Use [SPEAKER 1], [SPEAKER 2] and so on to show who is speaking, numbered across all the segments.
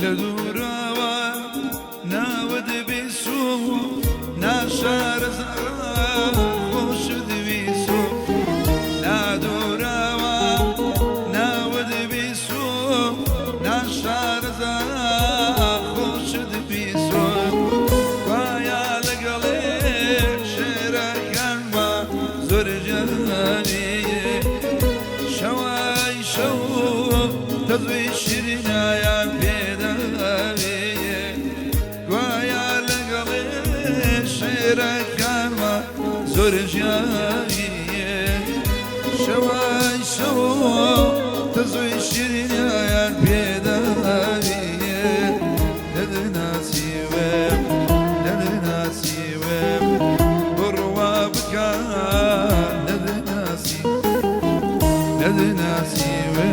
[SPEAKER 1] لە دووراوە ناوت بیسو ناشارەزا خۆشت ویسو نادوراوە ناوت بیسو ناشارەزا خۆشت بیسو وایا لەگەڵێ شێرەکانما زۆر جانی شەوای شەو تەزوی شیرینایان پێداوێ گوایا لەگەڵێ شێرەکانما زۆر ژیاویە شەوای شەو تەزوی شیرینایان پێداویە نەدناسیوێ نەدناسیوێ بڕوا بکە نەدناسی نەدناسیوێ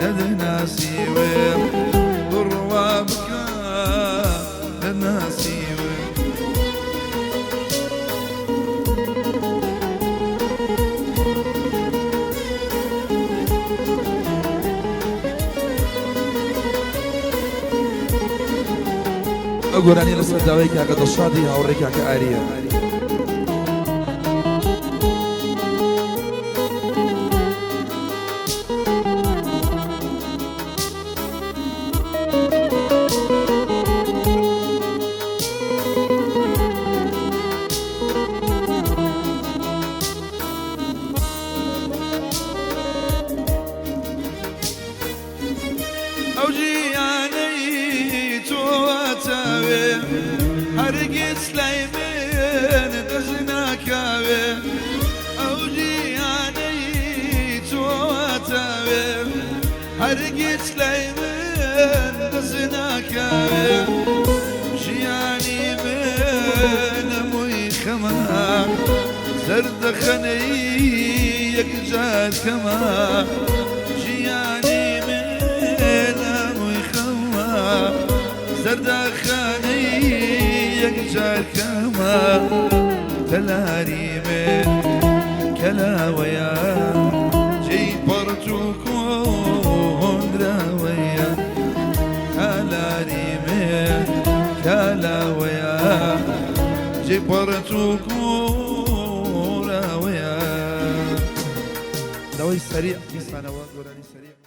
[SPEAKER 1] نەدناسیوێ بڕوا بکە نەدناسیوێ.
[SPEAKER 2] ئەو گۆرانیە لەسەر داوای کاکە دڵشادی هاوڕێی کاکە ئاریە.
[SPEAKER 1] ئەو ژیانەی تۆ ئەتەوێ هەرگیز لای من دەست ناکاوێ ئەو ژیانەی تۆ ئەتەوێ هەرگیز لای من دەست ناکاوێ ژیانی من هەمووی خەمە زەردەخەنەی یەکجار کەمە ژیانی من هەمووی خەمە زەردەخەنەی یەکجار کەمە تەلاری من کەلاوەیە جێی پەڕتووک و هۆنراوەیە تەلاری من کەلاوەیە جێی پەڕتووک و هۆنراوەیە.
[SPEAKER 2] داوای سەریع دیسانەوە گۆرانی سەریع.